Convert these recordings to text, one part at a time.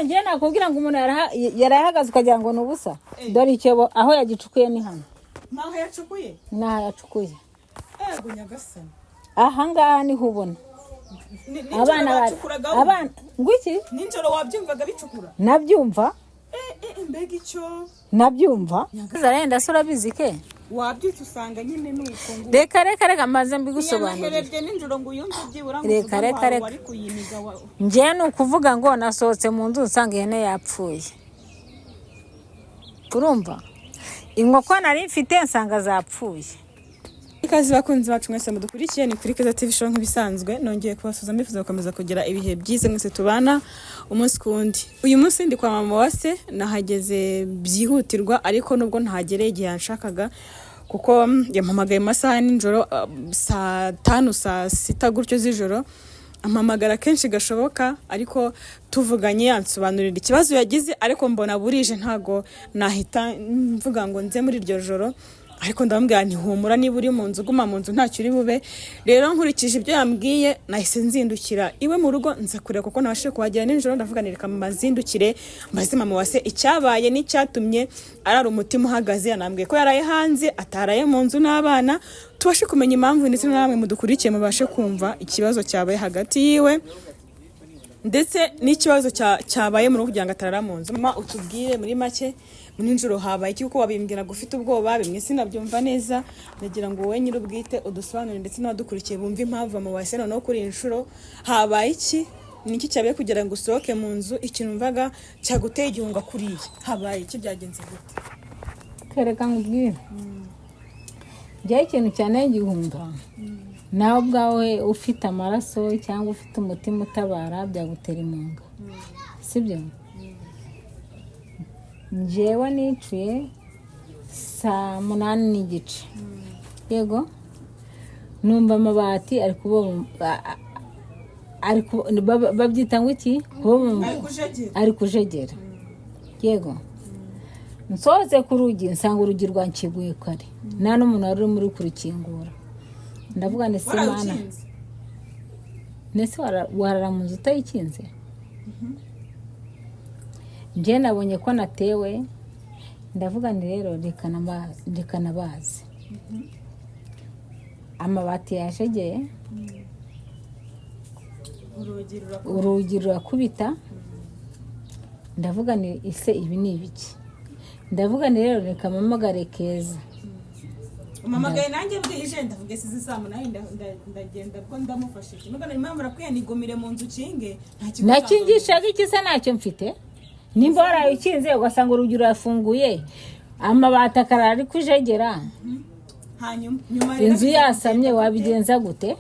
None njyewe nakubwira ngo umuntu yarahagaze ukagira ngo ni ubusa. Dore icyobo aho yagicukuye ni hano. Naho yacukuye? N'aho yacukuye. Ego nyagasani! Aha ngaha niho ubona. Nijoro Abana bacukuraga? Abana ngo iki? Nijoro wabyumvaga bicukura? Nabyumva. Mbega icyo! Nabyumva. Arenda se, urabizi ke? Wabyutse usanga nyine ni uko ngo Reka, reka, reka maze mbigusobanurire. Yanaherebye nijoro ngo uyumve byibura ngo Reka, uvuge ngo reka, hari reka. uwari kuyiniga Njyewe ni ukuvuga ngo nasohotse mu nzu nsanga ihene yapfuye, urumva? Inkoko nari mfite nsanga zapfuye. Ikaze bakunzi bacu mwese mudukurikiye, ni kuri Keza TV Show nk'ibisanzwe. Nongeye kubasuhuza, mbifuza gukomeza kugira ibihe byiza mwese tubana umunsi ku wundi. Uyu munsi ndi kwa mama Wase, nahageze byihutirwa, ariko nubwo ntahagereye igihe yanshakaga, kuko yampamagaye mu masaha ya nijoro, saa 5, saa 6 gutyo z'ijoro. Ampamagara kenshi gashoboka, ariko tuvuganye yansobanurira ikibazo yagize, ariko mbona burije, ntago nahita mvuga ngo nze muri iryo joro. Ariko ndamubwira nti: "Humura, niba uri mu nzu guma mu nzu, ntacyo uri bube." Rero nkurikije ibyo yambwiye, nahise nzindukira iwe mu rugo, nza kureba kuko nabashije kuhagera nijoro. Ndavuga nti: "Reka mbazindukire mbaze mama Wase icyabaye n'icyatumye arara umutima uhagaze." Yanambwiye ko yaraye hanze, ataraye mu nzu n'abana. Tubashe kumenya impamvu, ndetse namwe mudukurikiye mubashe kumva ikibazo cyabaye hagati yiwe ndetse n'ikibazo cyabaye mu rugo kugira ngo atarara mu nzu. Mama, utubwire muri make, mu nijoro habaye iki? Kuko wabimbwiraga ufite ubwoba, bimwe sinabyumva neza. Ndagira ngo wowe nyir'ubwite udusobanurire, ndetse n'abadukurikiye bumve impamvu mama Wase noneho kuri iyi nshuro habaye iki, ni iki cyabaye kugira ngo usohoke mu nzu, ikintu wumvaga cyaguteye igihunga kuriya. Habaye iki? Byagenze gute? Kereka nkubwire, njyewe ikintu cyane igihunga, nawe ubwawe ufite amaraso cyangwa ufite umutima utabara byagutera imunga, sibyo? Njyewe nicuye saa 8:30, yego, numva amabati ari kubomba, babyita ngo iki? Kubomba. Ari kujegera. Ari kujegera, yego. Nsohotse ku rugi nsanga urugi rwankiguye kare, nta n'umuntu wari urimo uri kurukingura. Ndavuga ni se mana! Warawukinze? Ndetse warara mu nzu utayikinze? Njye nabonye ko natewe, ndavuga ni rero reka nabaze. Amabati yajegeye. Urugi rurakora. Urugi rurakubita. Ndavuga ni ese ibi ni ibiki? Ndavuga ni rero reka mpamagare Keza. Umpamagaye nanjye bwije, ndavuga size saa 8, ndagenda bwo ndamufashije. Nubwo nari mpamvu rakwiye nigumire mu nzu ukinge, nta kigo. Nakingishaga iki se? Ntacyo mfite. Nimba waraye ukinze ugasanga urugi rurafunguye, amabati akarara ari kujegera, Hanyuma nyuma rero inzu yasamye, wabigenza gute?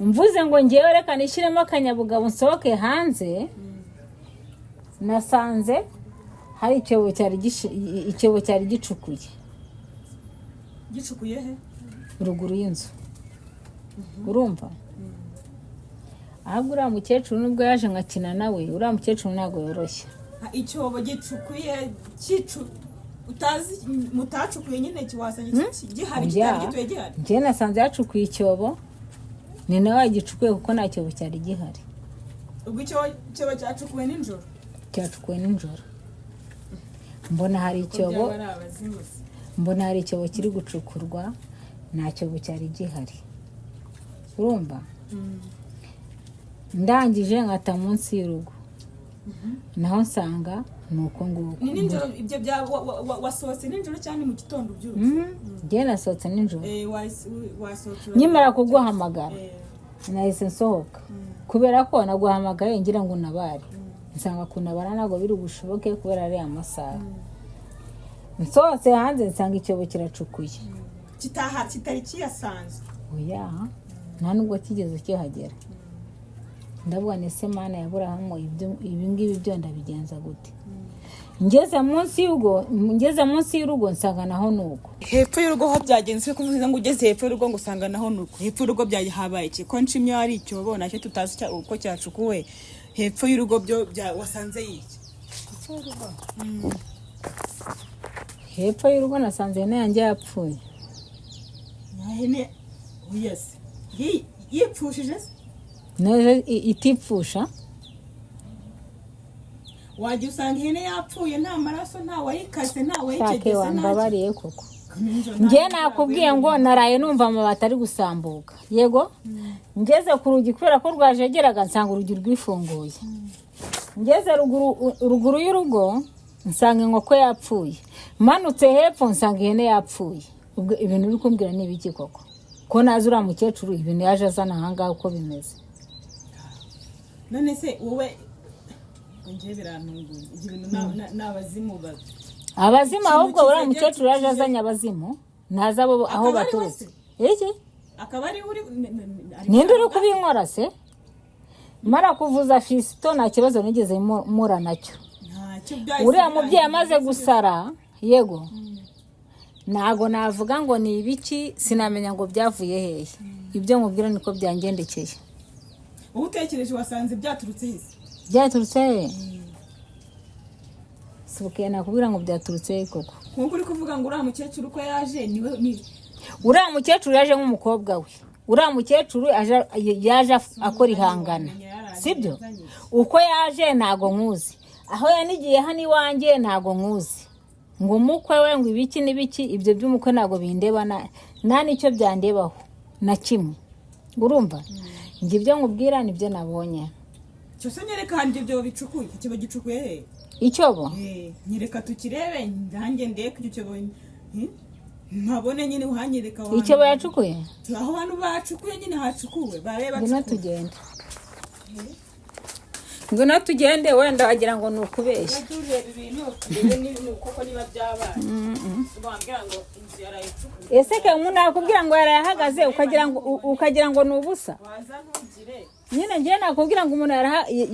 Mvuze ngo ngewe reka nishyiremo akanyabugabo nsohoke hanze, nasanze hari icyobo cyari gicukuye. Gicukuye he? Ruguru y'inzu, urumva? Ahubwo uriya mukecuru nubwo yaje nkakina nawe, uriya mukecuru ntabwo yoroshye. Icyobo gicukuye kicu utazi mutacukuye nyine, kiwasanye gihari, kitari gituye gihari? Njyewe nasanze yacukuye icyobo, ni nawe wagicukuye kuko nta cyobo cyari gihari. Ubwo icyo cyobo cyacukuwe nijoro? Cyacukuwe nijoro, mbona hari Ko icyobo. Byaba ari abazimu se. Mbona hari icyobo kiri gucukurwa, nta cyobo cyari gihari, urumva? Ndangije nkata munsi y'urugo, naho nsanga ni uko nguko. Ni nijoro ibyo bya wasohotse nijoro cyangwa ni mu gitondo ubyutse? Njyewe nasohotse nijoro. Wasohotse Nkimara kuguhamagara, nahise nsohoka, kubera ko naguhamagaye ngira ngo unabare, nsanga kunabara ntabwo biri bushoboke kubera ariya masaha. Nsohotse hanze nsanga icyobo kiracukuye. Kitaha kitari kiyasanzwe? Oya, nta nubwo kigeze kihagera. Ndavuga ni se Mana ya Burahamu, ibi ngibi byo ndabigenza gute? Ngeze munsi y'urugo nsanga naho ni uko. Hepfo y'urugo ho byagenze kuvuze ngo ugeze hepfo y'urugo ngo usanga naho nuko. Hepfo y'urugo habaye iki, ko nshimye hari icyobo nacyo tutazi uko cyacukuwe? Hepfo y'urugo byo wasanze yiki? Hepfo y'urugo nasanze ihene yanjye yapfuye. Ihene? Oya se, yipfushije se? None itipfusha? Wajya usanga ihene yapfuye, nta maraso, nta wayikase, nta Shake. wayikegese, nta Wambabariye koko. Nijoro. Njye nakubwiye ngo naraye numva amabati ari gusambuka. Yego, ngeze ku rugi, kubera ko rwajegeraga, nsanga urugi rwifunguye. Ngeze ruguru y'urugo, nsanga inkoko yapfuye. Manutse hepfo, nsanga ihene yapfuye. Ubwo ibintu uri kumbwira ni ibiki koko, ko nazi uriya mukecuru, ibintu yaje azana ahangaha uko bimeze? None se wowe, ngewe birantunguye ibyo bintu, ni abazimu babi. Abazimu. Ikintu Ahubwo uriya kizajya mukecuru yaje azanye abazimu, ntazi abo aho Akaba ari we baturutse. Iki? Akaba ari uri Ninde uri kubinkora se? Mara kuvuza Fisito, nta kibazo nigeze mura nacyo. Ntacyo byahise Uriya mubyeyi birangira. amaze gusara, yego, ntago navuga ngo ni ibiki, sinamenya ngo byavuye hehe. Ibyo mubwira niko byangendekeye. Uba utekereje wasanze byaturutse hese? Byaturutse hehe? Sibuke nakubwira ngo byaturutse hehe koko. Nkuko uri kuvuga ngo uriya mukecuru uko yaje niwe ni Uriya mukecuru yaje nk'umukobwa we. Uriya mukecuru yaje akora ihangana, sibyo? Uko yaje ntago nkuzi, aho yanigiye hano iwanjye ntago nkuzi, ngo umukwe we, ngo ibiki n'ibiki. Ibyo by'umukwe ntago bindeba, nta n'icyo byandebaho na kimwe. Urumva, njye ibyo nkubwira nibyo nabonye. Cyose nyereka ahantu ibyo byobo bicukuye. Icyobo gicukuye he? Icyobo? Nyereka tukirebe, nanjye ndeke icyo cyobo. Nkabone nyine uhanyereka aho hantu. Icyobo yacukuye? Aho bantu bacukuye nyine, hacukuwe babe Ngwino bacukuye. tugende, ngwino tugende, wenda wagira ngo ni ukubeshya. Tureba ibintu, turebe koko niba byabaye. Wambwira ngo inzu yarayicukuye. Ese ke umuntu nakubwira ngo yarayahagaze, ukagira ngo ni ubusa? Waza ntugire. Nyine ngiye nakubwira ngo umuntu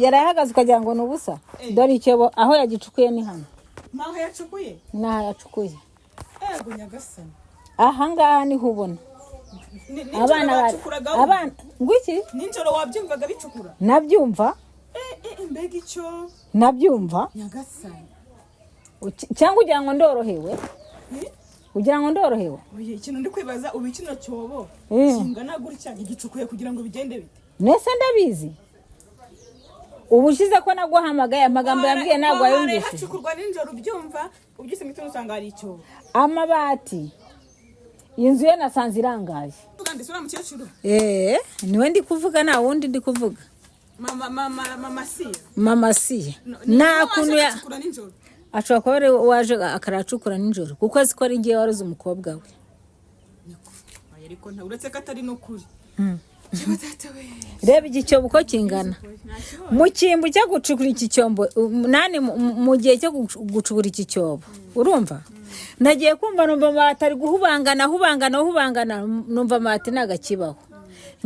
yarayahagaze, ukagira ngo ni ubusa. Dore icyobo aho yagicukuye ni hano. Naho yacukuye? Ni aha yacukuye. Ego nyagasani! Aha ngaha niho ubona. Nijoro Abana bari bacukuraga? Abana ngo iki? Nijoro wabyumvaga bicukura? Nabyumva. Mbega icyo! Nabyumva. Nyagasani! Cyangwa ugira ngo ndorohewe? Ugira ngo ndorohewe? Oye, ikintu ndi kwibaza ubu, kino cyobo kingana gutya gicukuye kugira ngo bigende bite? Nese ndabizi? Ubu ushize ko naguhamagaye, amagambo yambwiye ntabwo Waharaye wayumvise. Hacukurwa nijoro ubyumva, ubyise mu gitondo usanga hari icyobo. Amabati, inzu ye nasanze irangaye. Tuvuga ndetse uriya mukecuru. Eee, niwe ndi kuvuga, nta wundi ndi kuvuga. Mama siya. Mama siya, nta kuntu ya Hacukura nijoro. Ashobora kuba ari waje akaracukura nijoro, kuko azi ko ari ngewe waroze umukobwa we. Oya, ariko uretse ko atari n'ukuri. Yewe data we! Reba iki cyobo uko kingana. Mu cyimbo cyo gucukura iki cyombo, nani, mu gihe cyo gucukura iki cyobo, urumva, nagiye kumva numva amabati ari guhubangana, ahubangana, ahubangana, numva amabati ntabwo akibaho.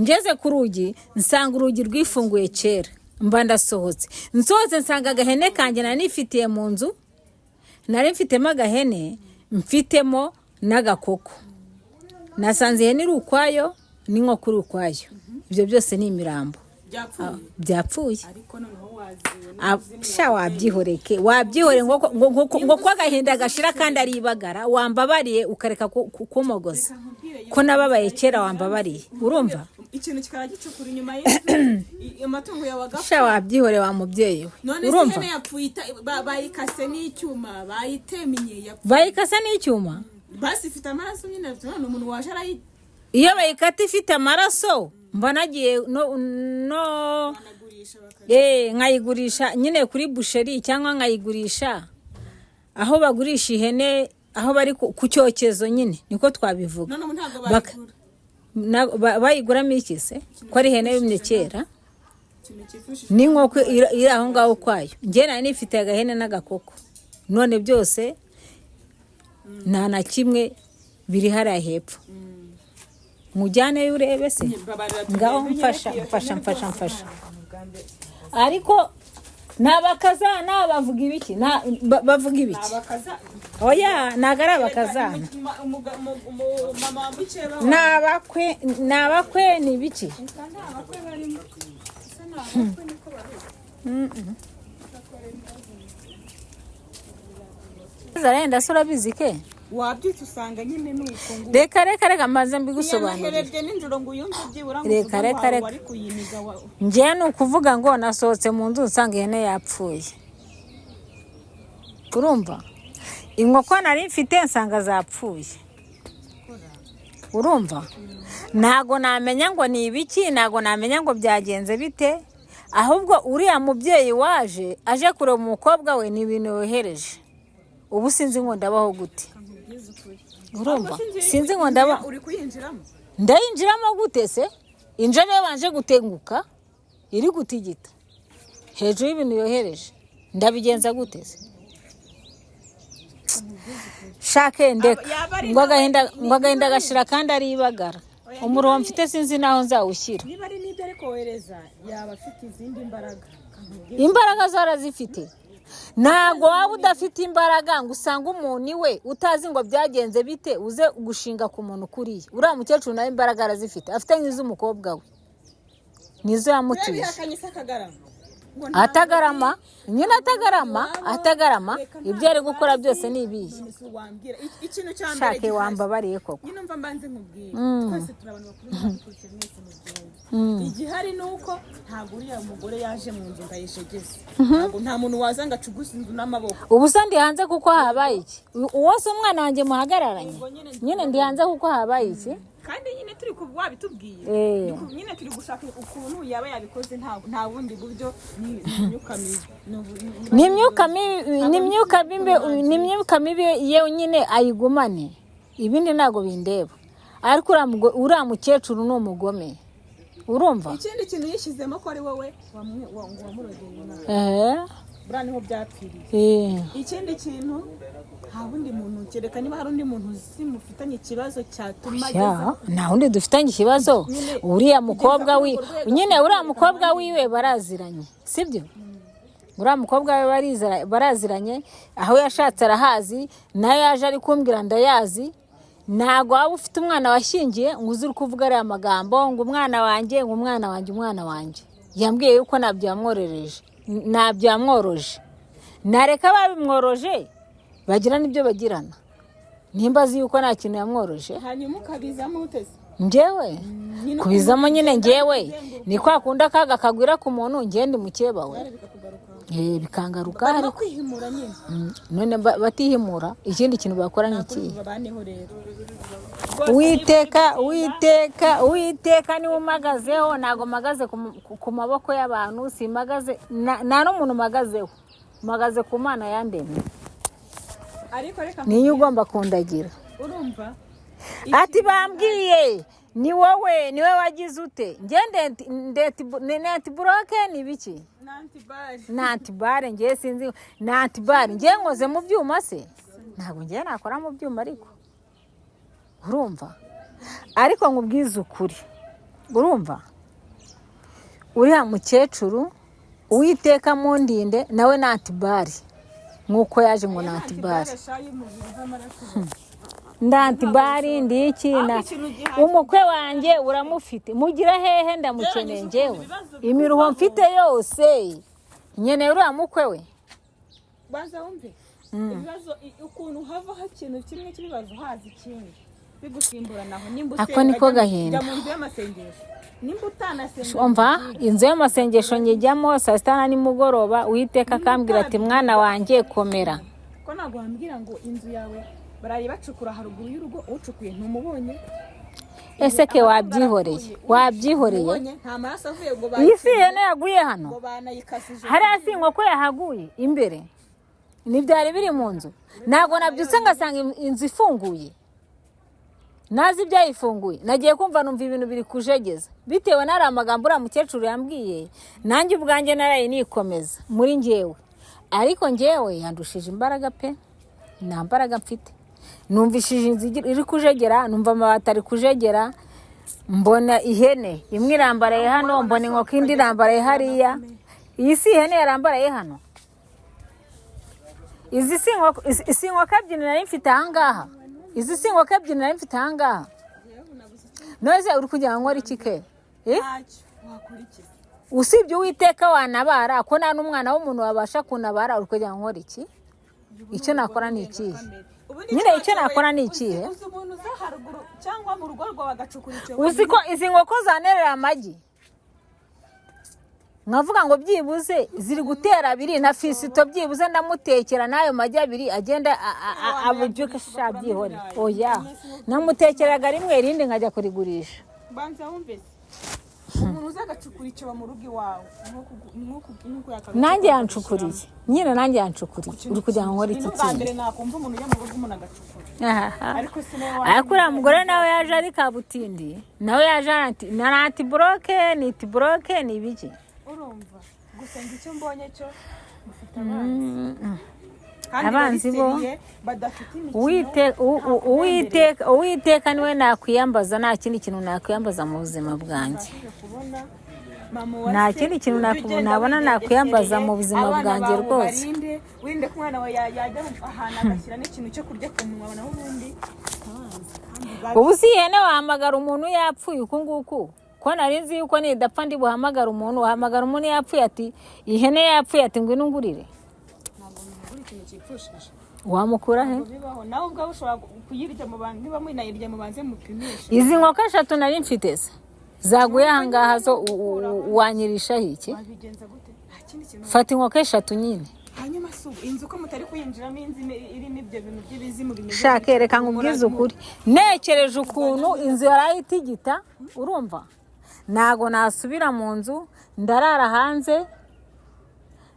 Ngeze ku rugi, nsanga urugi rwifunguye kera. Mba ndasohotse. Nsohotse, nsanga agahene kanjye nari nifitiye mu nzu. Nari mfitemo agahene, mfitemo n'agakoko. Nasanze ihene iri ukwayo n'inkoko iri ukwayo. Ibyo byose ni imirambo. Byapfuye? Byapfuye. Ariko noneho waziwe. Sha, wabyihoreke, wabyihore, ngo ko agahinda gashira kandi ari ibagara. Wambabariye ukareka kumogoza, ko nababaye kera? Wambabariye, urumva? Ikintu kikaba gicukura inyuma y'inzu, amatungo yawe agapfa. Sha, wabyihore wa mubyeyi we. None se Urumva? ihene yapfuye bayikase n'icyuma, bayitemye, yapfuye? Bayikase n'icyuma? Basi ifite amaraso nyine, none umuntu waje arayi Iyo bayikata ifite amaraso, mba nagiye no banagurisha baka Nkayigurisha nyine kuri boucherie, cyangwa nkayigurisha aho bagurisha ihene, aho bari ku cyokezo nyine, niko twabivuga. None ubu ntabwo bayigura? Bayiguramo iki se, ko ari ihene yumye kera? Ikintu cyifashishwa. N'inkoko iri aho ngaho ukwayo. Njye nari nifite agahene n'agakoko, none byose nta na kimwe biri hariya hepfo. Mujyaneyo urebe se. Ngaho mfasha, mfasha, mfasha, mfasha. Ariko ni abakazana bavuga ibiki? Bavuga ibiki? Oya, ntabwo ari abakazana. Mama mukeba. Ni abakwe, ni abakwe, ni ibiki? Abakwe barimo. Ese ni abakwe, niko bavuga. Zarenda se, urabizi ke? Wabyutse usanga nyine ni uko ngo Reka, reka, reka maze mbigusobanurire. Yanaherebye nijoro ngo uyumve byibura ngo Reka, uvuge ngo reka, hari reka. uwari kuyiniga Njye ni ukuvuga ngo nasohotse mu nzu, nsanga ihene yapfuye. Urumva, inkoko nari mfite nsanga zapfuye. Urumva, ntago namenya ngo ni ibiki, ntago namenya ngo byagenze bite. Ahubwo uriya mubyeyi waje aje kureba umukobwa we, ni ibintu yohereje. Ubu sinzi ngo ndabaho gute. Urumva, sinzi ngo ndaba Uri kuyinjiramo? Ndayinjiramo gute se? Injara yabanje gutenguka, iri gutigita hejuru y'ibintu yohereje, ndabigenza gute se? Shake ndeka. Ngo agahinda, ngo agahinda gashira kandi ari ibagara. Umuruho mfite sinzi n'aho nzawushyira. Niba ari n'ibyo ari kohereza, yaba afite izindi mbaraga. Imbaraga zarazifite. Ntabwo waba udafite imbaraga ngo usange umuntu iwe utazi ngo byagenze bite, uze gushinga ku muntu kuriya. Uriya mukecuru nawe imbaraga arazifite, afite nk'iz'umukobwa we, nizo yamutije. Yabihakanye se akagarama ngo? Atagarama nyine, atagarama, atagarama. Ibyo ari gukora byose ni ibihe? None se wambwira ikintu cya mbere Shake gihari? Wambabariye koko. Nyine umva, mbanze nkubwire. Twese turi abantu bakuru, mwadukurikiye mwese mubyumve. Igihari ni uko ntabwo uriya mugore yaje mu nzu ngo ayijegeze. Ntabwo, nta muntu waza ngo acuguse inzu n'amaboko. Ubu se ndi hanze kuko habaye iki? Uwo si umwana wanjye muhagararanye nyine? Ndi hanze kuko habaye iki? Kandi nyine turi ku wabitubwiye. Nyine turi gushaka ukuntu yaba yabikoze. Nta bundi buryo, ni imyuka mibi. Ni imyuka mibi, ni imyuka mibi, ni imyuka mibi ye nyine ayigumane, ibindi ntabwo bindeba. Ariko uriya mukecuru ni umugome, urumva? Ikindi kintu yishyizemo ko ari wowe ngo wamurogeye umwana. Buriya niho byapfiriye. Ikindi kintu, nta wundi muntu, kereka niba hari undi muntu uzi mufitanye ikibazo cyatuma Ya, ageza nta wundi dufitanye ikibazo. Nyine, Uriya mukobwa kugeza wi kuri urwo rwego. Nyine uriya mukobwa wiwe baraziranye, sibyo? Uriya mukobwa we baraziranye, aho yashatse arahazi, nayo yaje ari kumbwira ndayazi. Ntabwo waba ufite umwana washyingiye ngo uze uri kuvuga ariya magambo ngo umwana wanjye, ngo umwana wanjye, umwana wanjye. Yambwiye yuko ntabyo yamwororeje, ntabyo yamworoje. Nareka babimworoje bagira n'ibyo bagirana, nimba azi yuko nta kintu yamworoje. Hanyuma ukabizamo uteze? Njyewe Nyine kubizamo nyine, ukuntu njyewe uzenguruka. Ni kwa kundi akaga kagwira ku muntu, njyewe ndi mukeba we. Bikakugaruka. Bikangaruka. Barimo Ariko kwihimura nyine. None batihimura, ikindi kintu bakora ni ikihe? Babaneho rero. Uwiteka, Uwiteka, Uwiteka niwe umagazeho. Ntabwo mpagaze ku maboko y'abantu, simpagaze nta n'umuntu mpagazeho, mpagaze ku Mana yandemye. Ariko reka Niyo ugomba kundagira. Urumva? Ati bambwiye ni wowe, niwe wagize ute? Njye ndeti buroke ni ibiki? N'antibari. Ni antibare? Ngewe sinzi ni antibare. Ngewe nkoze mu byuma se? Ntabwo ngewe nakora mu byuma. Ariko urumva, ariko nkubwize ukuri, urumva, uriya mukecuru, Uwiteka mundinde nawe ni antibare nk'uko yaje ngo ni antibare. Ndi antibari, ndi iki na Ikintu gihari. Umukwe wanjye uramufite, mugira hehe? Ndamukeneye ngewe. Imiruho mfite yose nkeneye uriya mukwe we. Banza wumve ibibazo, ukuntu havaho ikintu kimwe cy'ibibazo haza ikindi bigusimburanaho. Nimba Ako usenga, niko gahinda. Jya mu nzu y'amasengesho nimba utanasenga. Umva, inzu y'amasengesho nyijyamo saa sita na nimugoroba, Uwiteka akambwira ati: "Mwana wanjye, komera." Ko ntabwo wambwira ngo inzu yawe baraye bacukura haruguru y'urugo, ucukuye ntumubonye. Ese ke wabyihoreye, wabyihoreye? Ntumubonye, nta maraso avuye ngo Iyi si ihene yaguye hano? Ngo banayikasije. Hariya si inkoko yahaguye imbere? Ntibyari biri mu nzu? Ntabwo nabyutse ngasanga inzu ifunguye, nazi ibyayifunguye. Nagiye kumva numva ibintu biri kujegeza bitewe n'ari amagambo uriya mukecuru yambwiye. Nanjye ubwanjye naraye nikomeza muri ngewe, ariko ngewe yandushije imbaraga pe, nta mbaraga mfite. Numvishije inzu iri kujegera, numva amabati ari kujegera, mbona ihene imwe irambaraye hano, mbona inkoko indi irambaraye hariya. Iyi si ihene yarambaraye hano? Izi si inkoko? Si inkoko ebyiri nari mfite ahangaha? Izi si inkoko ebyiri nari mfite ahangaha? None uri kugira ngo nkore iki ke? Eh? Ntacyo wakora iki? Usibye Uwiteka wanabara, ko nta n'umwana w'umuntu wabasha kunabara, uri kugira ngo nkore iki? Icyo nakora ni ikihe? Ubundi Nyine icyo nakora ni ikihe? Uzi umuntu uza haruguru cyangwa mu rugo rwawe agacukura icyobo? Uzi ko izi nkoko zanerera amagi? Nkavuga ngo byibuze ziri gutera abiri na Fisito, byibuze ndamutekera n'ayo magi abiri agenda abyuke sha, byihore. Oya, namutekeraga rimwe, irindi nkajya kurigurisha. Banza wumve se, umuntu uza agacukura icyobo mu rugo iwawe, nk'uko yakagucukura. Nanjye yancukuriye nyine, nanjye yancukuriye. Uri kugira ngo nkore iki Ni ubwa kindi? mbere nakumva umuntu ujya mu rugo umuntu agacukura. Ariko si nawe. Ariko uriya mugore nawe yaje ari kabutindi, nawe yaje na antiboroke, ni tiboroke, ni ibiki. Urumva gusa ngo icyo mbonye cyo mufite abanzi kandi Abanzi bo- bari sérieux, badafite imikino. Uwiteka niwe nakwiyambaza, nta kindi kintu nakwiyambaza mu buzima bwanjye. Mbashije kubona mama wa Nta se, kindi kintu ujye ugenda nabona nakwiyambaza mu buzima abana bwanjye bawe rwose. ubarinde, wirinde ko umwana wawe yajya ahantu agashyira n'ikintu cyo kurya ku munwa, naho ubundi abanzi kandi babi. Ubu si ihene wahamagara umuntu yapfuye uku nguku? Ko nari nzi yuko nidapfa ndi buhamagara umuntu. Wahamagara umuntu yapfuye ati ihene yapfuye, ati ngwino ungurire? Ntabwo umuntu ikintu cyipfushije. Wamukura he? Ntabwo bibaho. Nawe ubwawe ushobora kuyirya mu bantu, niba munayirya mubanze mupimishe. Izi nkoko eshatu nari mfite se zaguye ahangaha zo wanyirishaho iki? Wabigenza gute? Nta kindi kintu. Fata inkoko eshatu nyine. Hanyuma si ubu inzu ko mutari kuyinjiramo, inzu irimo ibyo bintu by'ibizimu bimeze Shaka gutya? reka nkubwize ukuri, nekereje ukuntu inzu yaraye itigita, urumva ntago nasubira mu nzu, ndarara hanze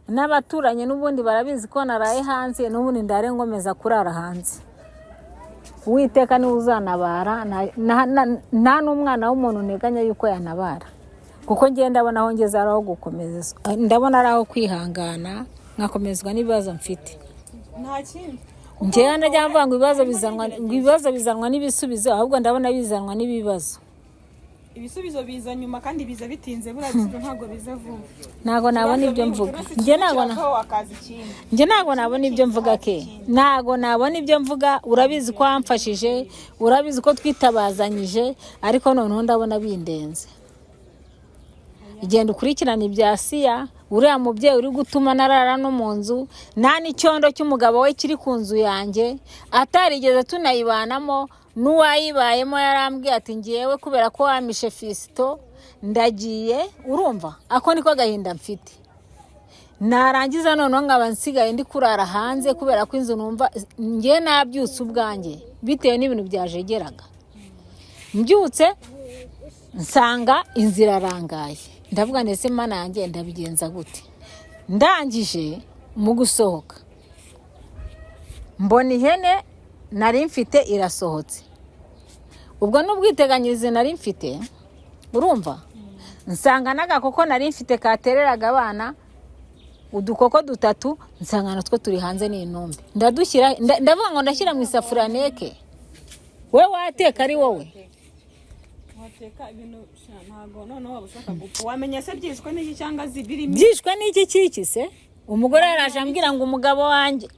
n'abaturanyi n'ubundi barabizi ko naraye hanze, n'ubundi ndare ngomeza kurara hanze. Uwiteka niwe uzanabara, nta n'umwana w'umuntu nteganya yuko yanabara, kuko ngenda ndabona aho ngeze ari aho gukomeza, ndabona ari aho kwihangana nkakomezwa n'ibibazo mfite. Nta kindi. Njyewe ndajya mvuga ngo ibibazo bizanwa n'ibisubizo, ahubwo ndabona bizanwa n'ibibazo. Ibisubizo biza nyuma kandi biza bitinze. Buriya ibisubizo ntabwo biza vuba. Ntabwo nabona ibyo mvuga njye, ntabwo na wakaza ikindi. Njye ntabwo nabona ibyo mvuga ke, ntabwo nabona ibyo mvuga. Urabizi ko wamfashije, urabizi ko twitabazanyije, ariko noneho ndabona bindenze. Genda ukurikirane ibya Siya, uriya mubyeyi uri gutuma narara no mu nzu, nta n'icyondo cy'umugabo we kiri ku nzu yanjye, atarigeze tunayibanamo. N'uwayibayemo yarambwiye ati ngewe kubera ko wamishe Fisito ndagiye. Urumva ako niko gahinda mfite. Narangiza noneho nkaba nsigaye ndi kurara hanze kubera ko inzu numva ngewe nabyutse ubwanjye bitewe n'ibintu byajegeraga. Mbyutse nsanga inzira irarangaye, ndavuga ndetse mana yanjye ndabigenza gute? Ndangije mu gusohoka mbona ihene nari mfite irasohotse, ubwo n'ubwiteganyirize nari mfite. Urumva nsanga n'agakoko nari mfite katereraga abana udukoko dutatu, nsanga natwo turi hanze n'intumbi. Ndadushyira, ndavuga ngo ndashyira mu isafuriya neke. We wateka ari wowe? Wateka ibintu sha, ntabwo noneho waba ushaka gupfa. Wamenya se byishwe n'iki cyangwa zibirimo? Byishwe n'iki kiki se? Umugore yaraje ambwira ngo umugabo wanjye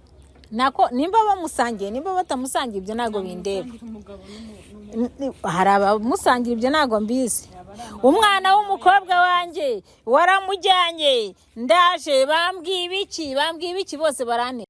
nako nimba bamusangiye, nimba batamusangiye, ibyo ntabwo bindeba. Umugabo Hari abamusangira, ibyo ntabwo mbizi. Umwana w'umukobwa wanjye waramujyanye, ndaje bambwiye ibiki, bambwiye ibiki, bose barane.